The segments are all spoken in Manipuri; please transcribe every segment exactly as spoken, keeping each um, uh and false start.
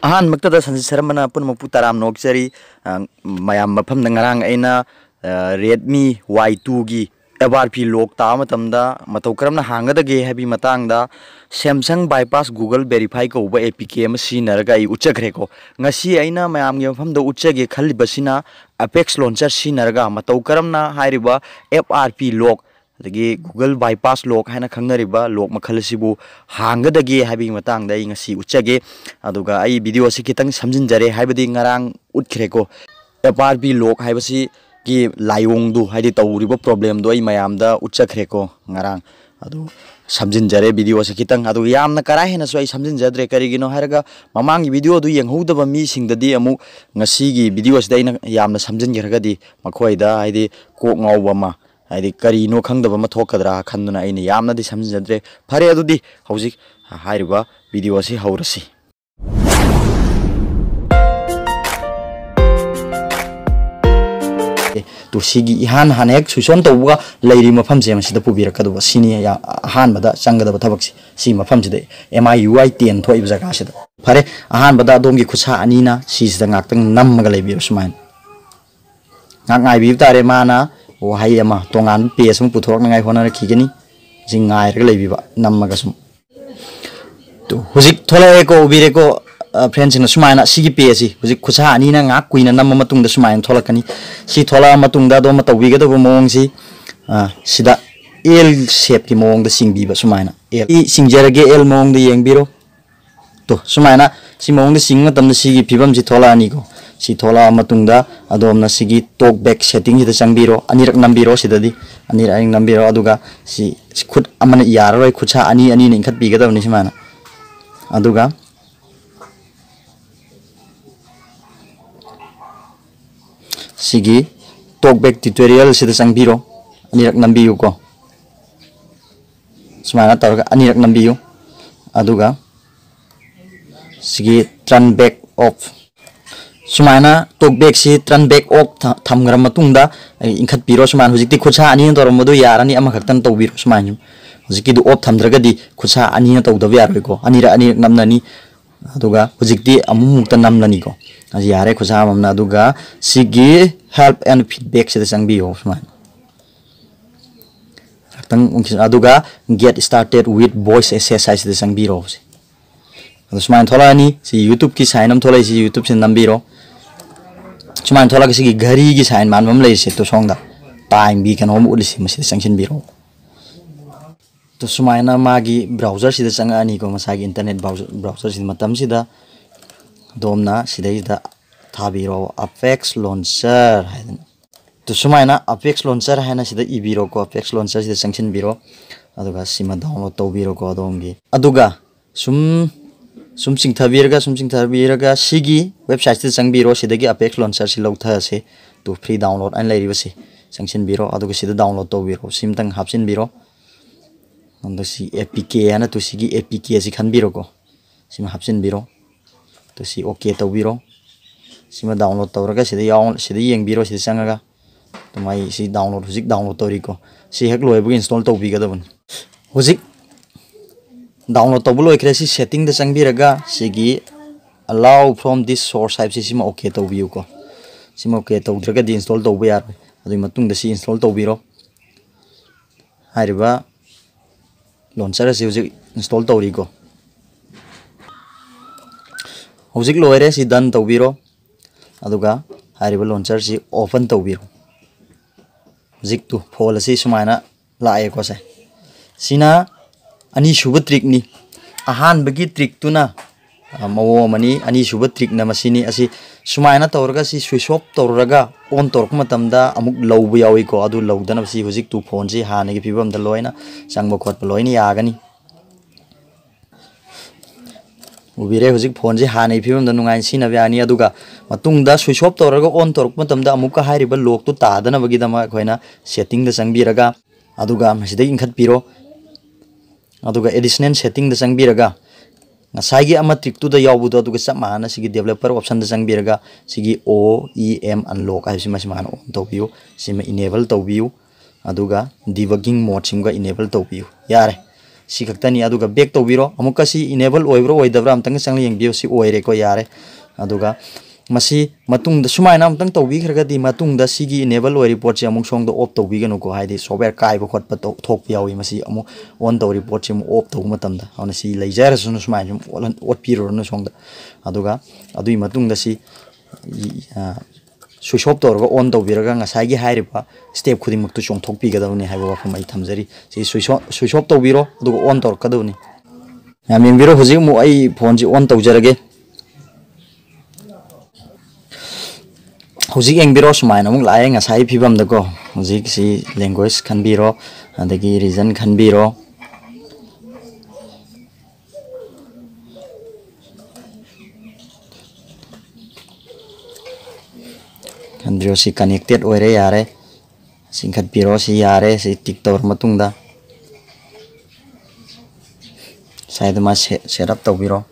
ꯑꯍꯥꯟꯕꯃꯛꯇꯗ ꯁꯟꯖꯤꯠ ꯁꯔꯃꯅ ꯄꯨꯝꯅꯃꯛꯄꯨ ꯇꯔꯥꯝꯅ ꯑꯣꯛꯆꯔꯤ꯫ ꯑ, ꯃꯌꯥꯝ ꯃꯐꯝꯗ ꯉꯔꯥꯡ ꯑꯩꯅ, ꯑ, Redmi Y two ꯒꯤ F R P lock ꯇꯥꯕ ꯃꯇꯝꯗ ꯃꯇꯧ ꯀꯔꯝꯅ ꯍꯥꯡꯒꯗꯒꯦ ꯍꯥꯏꯕꯒꯤ ꯃꯇꯥꯡꯗ Samsung Bypass Google Verify ꯀꯧꯕ A P K ꯑꯃ ꯁꯤꯖꯤꯟꯅꯔꯒ ꯑꯩ ꯎꯠꯆꯈ꯭ꯔꯦꯀꯣ꯫ ꯉꯁꯤ ꯑꯩꯅ ꯃꯌꯥꯝꯒꯤ ꯃꯐꯝꯗ ꯎꯠꯆꯒꯦ ꯈꯜꯂꯤꯕꯁꯤꯅ Apex Launcher ꯁꯤꯖꯤꯟꯅꯔꯒ ꯃꯇꯧ ꯀꯔꯝꯅ ꯍꯥꯏꯔꯤꯕ F R P lock ꯑꯗꯒꯤ Google Bypass lock ꯍꯥꯏꯅ ꯈꯪꯅꯔꯤꯕ lock ꯃꯈꯜ ꯑꯁꯤꯕꯨ ꯍꯥꯡꯒꯗꯒꯦ ꯍꯥꯏꯕꯒꯤ ꯃꯇꯥꯡꯗ ꯑꯩ ꯉꯁꯤ ꯎꯠꯆꯒꯦ꯫ ꯑꯗꯨꯒ ꯑꯩ video ꯑꯁꯤ ꯈꯤꯇꯪ ꯁꯝꯖꯤꯟꯖꯔꯦ, ꯍꯥꯏꯕꯗꯤ ꯉꯔꯥꯡ ꯎꯠꯈ꯭ꯔꯦꯀꯣ꯫ F R P lock ꯍꯥꯏꯕꯁꯤꯒꯤ ꯂꯥꯏꯑꯣꯡꯗꯨ, ꯍꯥꯏꯗꯤ ꯇꯧꯔꯤꯕ problemꯗꯨ ꯑꯩ ꯃꯌꯥꯝꯗ ꯎꯠꯆꯈ꯭ꯔꯦꯀꯣ ꯉꯔꯥꯡ꯫ ꯑꯗꯨ ꯁꯝꯖꯤꯟꯖꯔꯦ video ꯑꯁꯤ ꯈꯤꯇꯪ꯫ ꯑꯗꯨꯒ ꯌꯥꯝꯅ ꯀꯔꯥ ꯍꯦꯟꯅꯁꯨ ꯑꯩ ꯁꯝꯖꯤꯟꯖꯗ꯭ꯔꯦ꯫ ꯀꯔꯤꯒꯤꯅꯣ ꯍꯥꯏꯔꯒ ꯃꯃꯥꯡꯒꯤ video ꯑꯗꯨ ꯌꯦꯡꯍꯧꯗꯕ ꯃꯤꯁꯤꯡꯗꯗꯤ ꯑꯃꯨꯛ ꯉꯁꯤꯒꯤ video ꯑꯁꯤꯗ ꯑꯩꯅ ꯌꯥꯝꯅ ꯁꯝꯖꯤꯟꯈ꯭ꯔꯒꯗꯤ ꯃꯈꯣꯏꯗ, ꯍꯥꯏꯗꯤ, ꯀꯣꯛ ꯉꯥꯎꯕ ꯑꯃ, ꯍꯥꯏꯗꯤ ꯀꯔꯤꯅꯣ ꯈꯪꯗꯕ ꯑꯃ ꯊꯣꯛꯀꯗ꯭ꯔꯥ ꯈꯟꯗꯨꯅ ꯑꯩꯅ ꯌꯥꯝꯅꯗꯤ ꯁꯝꯖꯤꯟꯖꯗ꯭ꯔꯦ꯫ ꯐꯔꯦ, ꯑꯗꯨꯗꯤ ꯍꯧꯖꯤꯛ ꯍꯥꯏꯔꯤꯕ video ꯑꯁꯤ ꯍꯧꯔꯁꯤ꯫ ꯑꯦ, ꯇꯨ ꯁꯤꯒꯤ ꯏꯍꯥꯟ ꯍꯥꯟꯅ ꯍꯦꯛ switch on ꯇꯧꯕꯒ ꯂꯩꯔꯤꯕ ꯃꯐꯝꯁꯦ ꯃꯁꯤꯗ ꯄꯨꯕꯤꯔꯛꯀꯗꯧꯕ꯫ ꯁꯤꯅꯤ ꯌꯥ-, ꯑꯍꯥꯟꯕꯗ ꯆꯪꯒꯗꯕ ꯊꯕꯛꯁꯦ꯫ ꯁꯤ ꯃꯐꯝꯁꯤꯗ M I U I ten ꯊꯣꯛꯏꯕ ꯖꯒꯥꯁꯤꯗ꯫ ꯐꯔꯦ, ꯑꯍꯥꯟꯕꯗ ꯑꯗꯣꯝꯒꯤ ꯈꯨꯠꯁꯥ ꯑꯅꯤꯅ ꯁꯤꯁꯤꯗ ꯉꯥꯛꯇꯪ ꯅꯝꯃꯒ ꯂꯩꯕꯤꯔꯣ ꯁꯨꯃꯥꯏꯅ꯫ ꯉꯥꯏꯍꯥꯛ ꯉꯥꯏꯕꯤꯕ ꯇꯥꯔꯦ꯫ ꯃꯥꯅ ꯋꯥꯍꯩ ꯑꯃ, ꯇꯣꯉꯥꯟꯕ page ꯑꯃ ꯄꯨꯊꯣꯔꯛꯅꯉꯥꯏ ꯍꯣꯠꯅꯔꯛꯈꯤꯒꯅꯤ꯫ ꯁꯤ ꯉꯥꯏꯔꯒ ꯂꯩꯕꯤꯕ, ꯅꯝꯃꯒ ꯁꯨꯝ꯫ ꯇꯨ, ꯍꯧꯖꯤꯛ ꯊꯣꯛꯂꯛꯑꯦꯀꯣ, ꯎꯕꯤꯔꯦꯀꯣ, ꯑ, friendꯁꯤꯡꯅ ꯁꯨꯃꯥꯏꯅ ꯁꯤꯒꯤ pageꯁꯤ ꯍꯧꯖꯤꯛ ꯈꯨꯠꯁꯥ ꯑꯅꯤꯅ ꯉꯥꯏꯍꯥꯛ ꯀꯨꯏꯅ ꯅꯝꯕ ꯃꯇꯨꯡꯗ ꯁꯨꯃꯥꯏꯅ ꯊꯣꯛꯂꯛꯀꯅꯤ꯫ ꯁꯤ ꯊꯣꯛꯂꯛꯑ ꯃꯇꯨꯡꯗ ꯑꯗꯣꯝꯅ ꯇꯧꯕꯤꯒꯗꯕ ꯃꯑꯣꯡꯁꯤ, ꯑ, ꯁꯤꯗ L shapeꯀꯤ ꯃꯑꯣꯡꯗ ꯆꯤꯡꯕꯤꯕ ꯁꯨꯃꯥꯏꯅ꯫ L ꯁꯤꯡꯖꯔꯒꯦ, L ꯃꯑꯣꯡꯗ ꯌꯦꯡꯕꯤꯔꯣ꯫ ꯇꯣ, ꯁꯨꯃꯥꯏꯅ ꯁꯤ ꯃꯑꯣꯡꯗ ꯆꯤꯡꯕ ꯃꯇꯝꯗ ꯁꯤꯒꯤ ꯐꯤꯕꯝꯁꯤ ꯊꯣꯛꯂꯛꯑꯅꯤꯀꯣ꯫ ꯁꯤ ꯊꯣꯛꯂꯛꯑ ꯃꯇꯨꯡꯗ ꯑꯗꯣꯝꯅ ꯁꯤꯒꯤ talk back settingꯁꯤꯗ ꯆꯪꯕꯤꯔꯣ, ꯑꯅꯤꯔꯛ ꯅꯝꯕꯤꯔꯣ ꯁꯤꯗꯗꯤ꯫ ꯑꯅꯤꯔꯛ, ꯑꯅꯤꯔꯛ ꯅꯝꯕꯤꯔꯣ, ꯑꯗꯨꯒ ꯁꯤ, ꯁꯤ ꯈꯨꯠ ꯑꯃꯅ ꯌꯥꯔꯔꯣꯏ, ꯈꯨꯠꯁꯥ ꯑꯅꯤ ꯑꯅꯤꯅ ꯏꯟꯈꯠꯄꯤꯒꯗꯕꯅꯤ ꯁꯨꯃꯥꯏꯅ꯫ ꯑꯗꯨꯒ ꯁꯤꯒꯤ talk back tutorialꯁꯤꯗ ꯆꯪꯕꯤꯔꯣ, ꯑꯅꯤꯔꯛ ꯅꯝꯕꯤꯌꯨꯀꯣ꯫ ꯁꯨꯃꯥꯏꯅ ꯇꯧꯔꯒ ꯑꯅꯤꯔꯛ ꯅꯝꯕꯤꯌꯨ꯫ ꯑꯗꯨꯒ ꯁꯤꯒꯤ turn back off, ꯁꯨꯃꯥꯏꯅ talk backꯁꯤ turn back off ꯊ-, ꯊꯝꯈ꯭ꯔ ꯃꯇꯨꯡꯗ, ꯑꯩ ꯏꯟꯈꯠꯄꯤꯔꯣ꯫ ꯁꯨꯃꯥꯏꯅ ꯍꯧꯖꯤꯛꯇꯤ ꯈꯨꯠꯁꯥ ꯑꯅꯤꯅ ꯇꯧꯔꯝꯕꯗꯣ ꯌꯥꯔꯅꯤ, ꯑꯃꯈꯛꯇꯪ ꯇꯧꯕꯤꯔꯣ꯫ ꯁꯨꯃꯥꯏꯅ ꯍꯧꯖꯤꯛꯀꯤꯗꯨ off ꯊꯝꯗ꯭ꯔꯒꯗꯤ ꯈꯨꯠꯁꯥ ꯑꯅꯤꯅ ꯇꯧꯗꯕ ꯌꯥꯔꯣꯏꯀꯣ꯫ ꯑꯅꯤꯔꯛ, ꯑꯅꯤꯔꯛ ꯅꯝꯅꯅꯤ꯫ ꯑꯗꯨꯒ ꯍꯧꯖꯤꯛꯇꯤ ꯑꯃꯨꯛꯃꯨꯛꯇ ꯅꯝꯂꯅꯤꯀꯣ꯫ ꯑꯁꯤ ꯌꯥꯔꯦ, ꯈꯨꯠꯁꯥ ꯑꯃꯅ꯫ ꯑꯗꯨꯒ ꯁꯤꯒꯤ help and feedback ꯁꯤꯗ ꯆꯪꯕꯤꯌꯣ꯫ ꯁꯨꯃꯥꯏꯅ ꯉꯥꯛꯇꯪ ꯎꯪꯈꯤ-, ꯑꯗꯨꯒ get started with voice access ꯍꯥꯏꯁꯤꯗ ꯆꯪꯕꯤꯔꯣ꯫ ꯁꯤ ꯑꯗꯣ ꯁꯨꯃꯥꯏꯅ ꯊꯣꯛꯂꯛꯑꯅꯤ꯫ ꯁꯤ YouTube ꯀꯤ sign ꯑꯃ ꯊꯣꯛꯂꯛꯏ, ꯁꯤ YouTube ꯁꯤꯗ ꯅꯝꯕꯤꯔꯣ꯫ ꯁꯨꯃꯥꯏꯅ ꯊꯣꯛꯂꯛꯑꯒ ꯁꯤꯒꯤ ꯘꯔꯤꯒꯤ sign ꯃꯥꯟꯕ ꯑꯃ ꯂꯩꯔꯤꯁꯦ, ꯇꯣ ꯁꯣꯝꯗ time ꯒꯤ ꯀꯩꯅꯣꯝ ꯎꯠꯂꯤꯁꯦ, ꯃꯁꯤꯗ ꯆꯪꯁꯤꯟꯕꯤꯔꯣ꯫ ꯇꯣ ꯁꯨꯃꯥꯏꯅ ꯃꯥꯒꯤ browser ꯁꯤꯗ ꯆꯪꯉꯛꯑꯅꯤꯀꯣ, ꯃꯁꯥꯒꯤ internet browser, browser ꯁꯤꯗ꯫ ꯃꯇꯝꯁꯤꯗ ꯑꯗꯣꯝꯅ ꯁꯤꯗꯩꯁꯤꯗ ꯊꯥꯕꯤꯔꯣ, Apex Launcher ꯍꯥꯏꯗꯅ꯫ ꯇꯣ ꯁꯨꯃꯥꯏꯅ Apex Launcher ꯍꯥꯏꯅ ꯁꯤꯗ ꯏꯕꯤꯔꯣꯀꯣ, Apex Launcher ꯁꯤꯗ ꯆꯪꯁꯤꯟꯕꯤꯔꯣ꯫ ꯑꯗꯨꯒ ꯁꯤꯃ download ꯇꯧꯕꯤꯔꯣꯀꯣ ꯑꯗꯣꯝꯒꯤ꯫ ꯑꯗꯨꯒ ꯁꯨꯝ, ꯁꯨꯝ ꯆꯤꯡꯊꯕꯤꯔꯒ, ꯁꯨꯝ ꯆꯤꯡꯊꯕꯤꯔꯒ ꯁꯤꯒꯤ website ꯁꯤꯗ ꯆꯪꯕꯤꯔꯣ꯫ ꯁꯤꯗꯒꯤ Apex Launcher ꯁꯤ ꯂꯧꯊꯔꯁꯤ꯫ ꯇꯨ free download ꯍꯥꯏꯅ ꯂꯩꯔꯤꯕꯁꯤ ꯆꯪꯁꯤꯟꯕꯤꯔꯣ꯫ ꯑꯗꯨꯒ ꯁꯤꯗ download ꯇꯧꯕꯤꯔꯣ꯫ ꯁꯤꯃꯇꯪ ꯍꯥꯞꯆꯤꯟꯕꯤꯔꯣ꯫ ꯑꯗꯣ ꯁꯤ A P K ꯍꯥꯏꯅ, ꯇꯨ ꯁꯤꯒꯤ A P K ꯑꯁꯤ ꯈꯟꯕꯤꯔꯣꯀꯣ꯫ ꯁꯤꯃ ꯍꯥꯞꯆꯤꯟꯕꯤꯔꯣ꯫ ꯇꯨ ꯁꯤ OK ꯇꯧꯕꯤꯔꯣ꯫ ꯁꯤꯃ download ꯇꯧꯔꯒ ꯁꯤꯗ ꯌꯥꯎ-, ꯁꯤꯗ ꯌꯦꯡꯕꯤꯔꯣ, ꯁꯤꯗ ꯆꯪꯉꯒ꯫ ꯑꯗꯨꯝ ꯑꯩ ꯁꯤ download, ꯍꯧꯖꯤꯛ download ꯇꯧꯔꯤꯀꯣ꯫ ꯁꯤ ꯍꯦꯛ ꯂꯣꯏꯕꯒ install ꯇꯧꯕꯤꯒꯗꯕꯅꯤ꯫ ꯍꯧꯖꯤꯛ download ꯇꯧꯕ ꯂꯣꯏꯈ꯭ꯔꯦ꯫ ꯁꯤ setting ꯗ ꯆꯪꯕꯤꯔꯒ ꯁꯤꯒꯤ allow from this source ꯍꯥꯏꯕꯁꯤ ꯁꯤꯃ OK ꯇꯧꯕꯤꯌꯨꯀꯣ꯫ ꯁꯤꯃ OK ꯇꯧꯗ꯭ꯔꯒꯗꯤ install ꯇꯧꯕ ꯌꯥꯔꯣꯏ꯫ ꯑꯗꯨꯒꯤ ꯃꯇꯨꯡꯗ ꯁꯤ install ꯇꯧꯕꯤꯔꯣ꯫ ꯍꯥꯏꯔꯤꯕ launcher ꯑꯁꯤ ꯍꯧꯖꯤꯛ install ꯇꯧꯔꯤꯀꯣ꯫ ꯍꯧꯖꯤꯛ ꯂꯣꯏꯔꯦ, ꯁꯤ done ꯇꯧꯕꯤꯔꯣ꯫ ꯑꯗꯨꯒ ꯍꯥꯏꯔꯤꯕ launcher ꯁꯤ open ꯇꯧꯕꯤꯔꯣ꯫ ꯍꯧꯖꯤꯛꯇꯨ phone ꯑꯁꯤ ꯁꯨꯃꯥꯏꯅ ꯂꯥꯛꯑꯦꯀꯣ ꯁꯦ꯫ ꯁꯤꯅ ꯑꯅꯤꯁꯨꯕ trick ꯅꯤ꯫ ꯑꯍꯥꯟꯕꯒꯤ trick ꯇꯨꯅ, ꯑ, ꯃꯑꯣꯡ ꯑꯃꯅꯤ, ꯑꯅꯤꯁꯨꯕ trick ꯅ ꯃꯁꯤꯅꯤ꯫ ꯑꯁꯤ ꯁꯨꯃꯥꯏꯅ ꯇꯧꯔꯒ ꯁꯤ switch off ꯇꯧꯔꯒ on ꯇꯧꯔꯛꯄ ꯃꯇꯝꯗ ꯑꯃꯨꯛ ꯂꯧꯕ ꯌꯥꯎꯏꯀꯣ꯫ ꯑꯗꯨ ꯂꯧꯗꯅꯕ ꯁꯤ ꯍꯧꯖꯤꯛꯇꯨ phone ꯁꯤ ꯍꯥꯟꯅꯒꯤ ꯐꯤꯕꯝꯗ ꯂꯣꯏꯅ ꯆꯪꯕ ꯈꯣꯠꯄ ꯂꯣꯏꯅ ꯌꯥꯒꯅꯤ꯫ ꯎꯕꯤꯔꯦ, ꯍꯧꯖꯤꯛ phone ꯁꯤ ꯍꯥꯟꯅꯒꯤ ꯐꯤꯕꯝꯗ ꯅꯨꯡꯉꯥꯏꯅ ꯁꯤꯖꯤꯟꯅꯕ ꯌꯥꯅꯤ꯫ ꯑꯗꯨꯒ ꯃꯇꯨꯡꯗ switch off ꯇꯧꯔꯒ on ꯇꯧꯔꯛꯄ ꯃꯇꯝꯗ ꯑꯃꯨꯛꯀ ꯍꯥꯏꯔꯤꯕ lock ꯇꯨ ꯇꯥꯗꯅꯕꯒꯤꯗꯃꯛ ꯑꯩꯈꯣꯏꯅ setting ꯗ ꯆꯪꯕꯤꯔꯒ, ꯑꯗꯨꯒ ꯃꯁꯤꯗꯒꯤ ꯏꯟꯈꯠꯄꯤꯔꯣ꯫ ꯑꯗꯨꯒ additional setting ꯗ ꯆꯪꯕꯤꯔꯒ ꯉꯁꯥꯏꯒꯤ ꯑꯃ trick ꯇꯨꯗ ꯌꯥꯎꯕꯗꯣ ꯑꯗꯨꯒ ꯆꯞ ꯃꯥꯟꯅꯅ ꯁꯤꯒꯤ developer option ꯗ ꯆꯪꯕꯤꯔꯒ ꯁꯤꯒꯤ O E M unlock ꯍꯥꯏꯕꯁꯤꯃ ꯁꯨꯃꯥꯏꯅ on ꯇꯧꯕꯤꯌꯨ꯫ ꯁꯤꯃ enable ꯇꯧꯕꯤꯌꯨ꯫ ꯑꯗꯨꯒ debugging mode ꯁꯤꯃꯒ enable ꯇꯧꯕꯤꯌꯨ꯫ ꯌꯥꯔꯦ꯫ ꯁꯤ ꯈꯛꯇꯅꯤ꯫ ꯑꯗꯨꯒ back ꯇꯧꯕꯤꯔꯣ꯫ ꯑꯃꯨꯛꯀ ꯁꯤ enable ꯑꯣꯏꯕ꯭ꯔꯥ ꯑꯣꯏꯗꯕ꯭ꯔꯥ ꯑꯝꯇꯪ ꯆꯪꯂ ꯌꯦꯡꯕꯤꯌꯨ꯫ ꯁꯤ ꯑꯣꯏꯔꯦꯀꯣ, ꯌꯥꯔꯦ꯫ ꯑꯗꯨꯒ ꯃꯁꯤ ꯃꯇꯨꯡꯗ ꯁꯨꯃꯥꯏꯅ ꯑꯃꯨꯛꯇꯪ ꯇꯧꯕꯤꯈ꯭ꯔꯒꯗꯤ, ꯃꯇꯨꯡꯗ ꯁꯤꯒꯤ enable ꯑꯣꯏꯔꯤ ꯄꯣꯠꯁꯦ ꯑꯃꯨꯛ ꯁꯣꯝꯗ off ꯇꯧꯕꯤꯒꯅꯨꯀꯣ, ꯍꯥꯏꯗꯤ software ꯀꯥꯏꯕ ꯈꯣꯠꯄ ꯇꯧ-, ꯊꯣꯛꯄ ꯌꯥꯎꯏ꯫ ꯃꯁꯤ ꯑꯃꯨꯛ on ꯇꯧꯔꯤ ꯄꯣꯠꯁꯦ ꯑꯃꯨꯛ off ꯇꯧꯕ ꯃꯇꯝꯗ, ꯑꯗꯨꯅ ꯁꯤ ꯂꯩꯖꯔꯁꯅꯨ, ꯁꯨꯃꯥꯏꯅ ꯁꯨꯝ ꯑꯣꯠꯍꯟ-, ꯑꯣꯠꯄꯤꯔꯨꯔꯅꯨ ꯁꯣꯝꯗ꯫ ꯑꯗꯨꯒ ꯑꯗꯨꯒꯤ ꯃꯇꯨꯡꯗ ꯁꯤ, ꯑ, switch off ꯇꯧꯔꯒ on ꯇꯧꯕꯤꯔꯒ ꯉꯁꯥꯏꯒꯤ ꯍꯥꯏꯔꯤꯕ step ꯈꯨꯗꯤꯡꯃꯛꯇꯨ ꯆꯣꯡꯊꯣꯛꯄꯤꯒꯗꯕꯅꯤ ꯍꯥꯏꯕ ꯋꯥꯐꯝ ꯑꯩ ꯊꯝꯖꯔꯤ꯫ ꯁꯤ switch off, switch off ꯇꯧꯕꯤꯔꯣ, ꯑꯗꯨꯒ on ꯇꯧꯔꯛꯀꯗꯕꯅꯤ꯫ ꯌꯥꯝ ꯌꯦꯡꯕꯤꯔꯣ, ꯍꯧꯖꯤꯛ ꯑꯃꯨꯛ ꯑꯩ ꯐꯣꯟꯁꯤ on ꯇꯧꯖꯔꯒꯦ꯫ ꯍꯧꯖꯤꯛ ꯌꯦꯡꯕꯤꯔꯣ, ꯁꯨꯃꯥꯏꯅ ꯑꯃꯨꯛ ꯂꯥꯛꯑꯦ ꯉꯁꯥꯏꯒꯤ ꯐꯤꯕꯝꯗꯀꯣ꯫ ꯍꯧꯖꯤꯛ ꯁꯤ language ꯈꯟꯕꯤꯔꯣ, ꯑꯗꯒꯤ region ꯈꯟꯕꯤꯔꯣ꯫ ꯈꯟꯕꯤꯔꯣ, ꯁꯤ connected ꯑꯣꯏꯔꯦ, ꯌꯥꯔꯦ꯫ ꯆꯤꯡꯈꯠꯄꯤꯔꯣ, ꯁꯤ ꯌꯥꯔꯦ꯫ ꯁꯤ tick ꯇꯧꯔ ꯃꯇꯨꯡꯗ ꯁ꯭ꯋꯥꯏꯗ ꯃꯥ ꯁꯦ-, set up ꯇꯧꯕꯤꯔꯣ꯫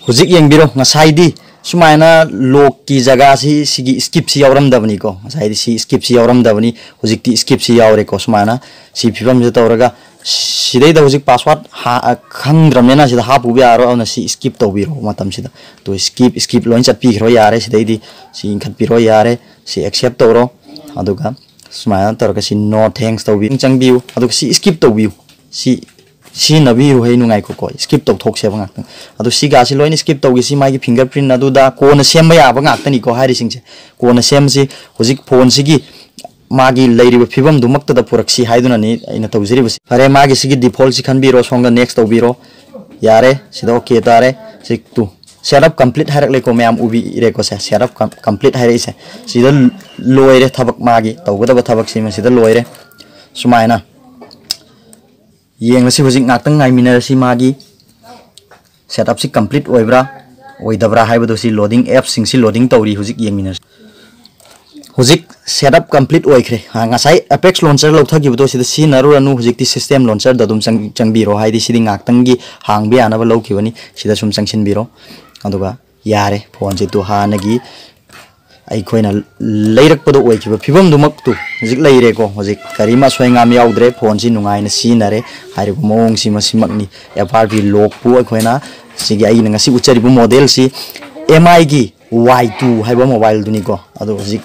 ꯍꯧꯖꯤꯛ ꯌꯦꯡꯕꯤꯔꯣ, ꯉꯁꯥꯏꯗꯤ ꯁꯨꯃꯥꯏꯅ lockꯀꯤ ꯖꯒꯥꯁꯤ, ꯁꯤꯒꯤ skipꯁꯤ ꯌꯥꯎꯔꯝꯗꯕꯅꯤꯀꯣ꯫ ꯉꯁꯥꯏꯗꯤ ꯁꯤ skipꯁꯤ ꯌꯥꯎꯔꯝꯗꯕꯅꯤ, ꯍꯧꯖꯤꯛꯇꯤ skipꯁꯤ ꯌꯥꯎꯔꯦꯀꯣ꯫ ꯁꯨꯃꯥꯏꯅ ꯁꯤ ꯐꯤꯕꯝꯁꯤꯗ ꯇꯧꯔꯒ ꯁꯤꯗꯩꯗ ꯍꯧꯖꯤꯛ password ꯍꯥ-, ꯈꯪꯗ꯭ꯔꯕꯅꯤꯅ ꯁꯤꯗ ꯍꯥꯞꯄꯨꯕ ꯌꯥꯔꯣꯏ꯫ ꯑꯗꯨꯅ ꯁꯤ skip ꯇꯧꯕꯤꯔꯣ ꯃꯇꯝꯁꯤꯗ꯫ ꯇꯨ skip, skip ꯂꯣꯏ ꯆꯠꯄꯤꯈ꯭ꯔꯣ, ꯌꯥꯔꯦ꯫ ꯁꯤꯗꯩꯗꯤ ꯁꯤ ꯏꯟꯈꯠꯄꯤꯔꯣ, ꯌꯥꯔꯦ꯫ ꯁꯤ accept ꯇꯧꯔꯣ꯫ ꯑꯗꯨꯒ ꯁꯨꯃꯥꯏꯅ ꯇꯧꯔꯒ ꯁꯤ no thanks ꯇꯧꯕꯤ-, ꯆꯪꯕꯤꯌꯨ꯫ ꯑꯗꯨꯒ ꯁꯤ skip ꯇꯧꯕꯤꯌꯨ꯫ ꯁꯤ ꯁꯤꯖꯤꯟꯅꯕꯤꯔꯨ ꯍꯩ ꯅꯨꯡꯉꯥꯏꯀꯣ, skip ꯇꯧꯊꯣꯛꯁꯦꯕ ꯉꯥꯛꯇꯪ꯫ ꯑꯗꯣ ꯁꯤꯒꯥꯁꯤ ꯂꯣꯏꯅ skip ꯇꯧꯒꯦ꯫ ꯁꯤ ꯃꯥꯒꯤ fingerprint ꯑꯗꯨꯗ ꯀꯣꯟꯅ ꯁꯦꯝꯕ ꯌꯥꯕ ꯉꯥꯛꯇꯅꯤꯀꯣ ꯍꯥꯏꯔꯤꯁꯤꯡꯁꯦ꯫ ꯀꯣꯟꯅ ꯁꯦꯝꯁꯤ꯫ ꯍꯧꯖꯤꯛ ꯐꯣꯟꯁꯤꯒꯤ ꯃꯥꯒꯤ ꯂꯩꯔꯤꯕ ꯐꯤꯕꯝꯗꯨꯃꯛꯇꯗ ꯄꯨꯔꯛꯁꯤ ꯍꯥꯏꯗꯨꯅꯅꯤ ꯑꯩꯅ ꯇꯧꯖꯔꯤꯕꯁꯤ꯫ ꯐꯔꯦ, ꯃꯥꯒꯤ ꯁꯤꯒꯤ defaultꯁꯤ ꯈꯟꯕꯤꯔꯣ, ꯁꯣꯝꯗ next ꯇꯧꯕꯤꯔꯣ꯫ ꯌꯥꯔꯦ, ꯁꯤꯗ okay ꯇꯥꯔꯦ꯫ ꯁꯤ ꯇꯨ, setup complete ꯍꯥꯏꯔꯛꯂꯦꯀꯣ, ꯃꯌꯥꯝ ꯎꯕꯤꯔꯦꯀꯣ꯫ ꯁꯦ, setup com-, complete ꯍꯥꯏꯔꯛꯏꯁꯦ꯫ ꯁꯤꯗ ꯂꯣꯏꯔꯦ ꯊꯕꯛ, ꯃꯥꯒꯤ ꯇꯧꯒꯗꯕ ꯊꯕꯛꯁꯤꯃ ꯁꯤꯗ ꯂꯣꯏꯔꯦ꯫ ꯁꯨꯃꯥꯏꯅ ꯌꯦꯡꯂꯁꯤ, ꯍꯧꯖꯤꯛ ꯉꯥꯛꯇꯪ ꯉꯥꯏꯃꯤꯟꯅꯔꯁꯤ꯫ ꯃꯥꯒꯤ setupꯁꯤ complete ꯑꯣꯏꯕ꯭ꯔꯥ ꯑꯣꯏꯗꯕ꯭ꯔꯥ ꯍꯥꯏꯕꯗꯨ, ꯁꯤ loading, appꯁꯤꯡꯁꯤ loading ꯇꯧꯔꯤ, ꯍꯧꯖꯤꯛ ꯌꯦꯡꯃꯤꯟꯅꯔꯁꯤ꯫ ꯍꯧꯖꯤꯛ setup complete ꯑꯣꯏꯈ꯭ꯔꯦ꯫ ꯑ, ꯉꯁꯥꯏ Apex Launcher ꯂꯧꯊꯈꯤꯕꯗꯣ ꯁꯤꯗ ꯁꯤꯖꯤꯟꯅꯔꯨꯔꯅꯨ, ꯍꯧꯖꯤꯛꯇꯤ System Launcherꯗ ꯑꯗꯨꯝ ꯆꯪ-, ꯆꯪꯕꯤꯔꯣ, ꯍꯥꯏꯗꯤ ꯁꯤꯗꯤ ꯉꯥꯛꯇꯪꯒꯤ ꯍꯥꯡꯕ ꯌꯥꯅꯕ ꯂꯧꯈꯤꯕꯅꯤ꯫ ꯁꯤꯗ ꯁꯨꯝ ꯆꯪꯁꯤꯟꯕꯤꯔꯣ, ꯑꯗꯨꯒ ꯌꯥꯔꯦ, ꯐꯣꯟꯁꯤ ꯇꯨ ꯍꯥꯟꯅꯒꯤ ꯑꯩꯈꯣꯏꯅ ꯂꯩꯔꯛꯄꯗ ꯑꯣꯏꯈꯤꯕ ꯐꯤꯕꯝꯗꯨꯃꯛꯇꯨ ꯍꯧꯖꯤꯛ ꯂꯩꯔꯦꯀꯣ꯫ ꯍꯧꯖꯤꯛ ꯀꯔꯤꯝ ꯑꯁꯣꯏ ꯑꯉꯥꯝ ꯌꯥꯎꯗ꯭ꯔꯦ, ꯐꯣꯟꯁꯤ ꯅꯨꯡꯉꯥꯏꯅ ꯁꯤꯖꯤꯟꯅꯔꯦ ꯍꯥꯏꯔꯤꯕ ꯃꯑꯣꯡꯁꯤ ꯃꯁꯤꯃꯛꯅꯤ꯫ F R P lockꯄꯨ ꯑꯩꯈꯣꯏꯅ ꯁꯤꯒꯤ ꯑꯩꯅ ꯉꯁꯤ ꯎꯠꯆꯔꯤꯕ modelꯁꯤ M Iꯒꯤ Y two ꯍꯥꯏꯕ mobileꯗꯨꯅꯤꯀꯣ꯫ ꯑꯗꯣ ꯍꯧꯖꯤꯛ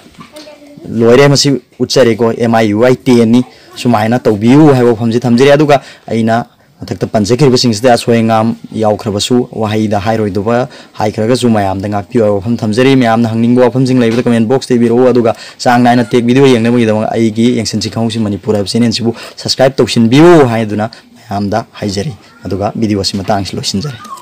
ꯂꯣꯏꯔꯦ, ꯃꯁꯤ ꯎꯠꯆꯔꯦꯀꯣ, M I U I tenꯅꯤ꯫ ꯁꯨꯃꯥꯏꯅ ꯇꯧꯕꯤꯌꯨ ꯍꯥꯏꯕ ꯋꯥꯐꯝꯁꯤ ꯊꯝꯖꯔꯤ꯫ ꯑꯗꯨꯒ ꯑꯩꯅ ꯃꯊꯛꯇ ꯄꯟꯖꯈ꯭ꯔꯤꯕꯁꯤꯡꯁꯤꯗ ꯑꯁꯣꯏ ꯑꯉꯥꯝ ꯌꯥꯎꯈ꯭ꯔꯕꯁꯨ ꯋꯥꯍꯩꯗ ꯍꯥꯏꯔꯣꯏꯗꯕ ꯍꯥꯏꯈ꯭ꯔꯒꯁꯨ ꯃꯌꯥꯝꯗ ꯉꯥꯛꯄꯤꯌꯨ ꯍꯥꯏꯕ ꯋꯥꯐꯝ ꯊꯝꯖꯔꯤ꯫ ꯃꯌꯥꯝꯅ ꯍꯪꯅꯤꯡꯕ ꯋꯥꯐꯝꯁꯤꯡ ꯂꯩꯕꯗ comment boxꯇ ꯏꯕꯤꯔꯛꯎ꯫ ꯑꯗꯨꯒ ꯆꯥꯡ ꯅꯥꯏꯅ tech video ꯌꯦꯡꯅꯕꯒꯤꯗꯃꯛ ꯑꯩꯒꯤ ꯌꯦꯡꯁꯤꯟꯁꯤ ꯈꯪꯍꯧꯁꯤ ꯃꯅꯤꯄꯨꯔ ꯍꯥꯏꯕ channelꯁꯤꯕꯨ subscribe ꯇꯧꯁꯤꯟꯕꯤꯌꯨ ꯍꯥꯏꯗꯨꯅ ꯃꯌꯥꯝꯗ ꯍꯥꯏꯖꯔꯤ꯫ ꯑꯗꯨꯒ videoꯁꯤ ꯃꯇꯥꯡꯁꯤ ꯂꯣꯏꯁꯤꯟꯖꯔꯦ꯫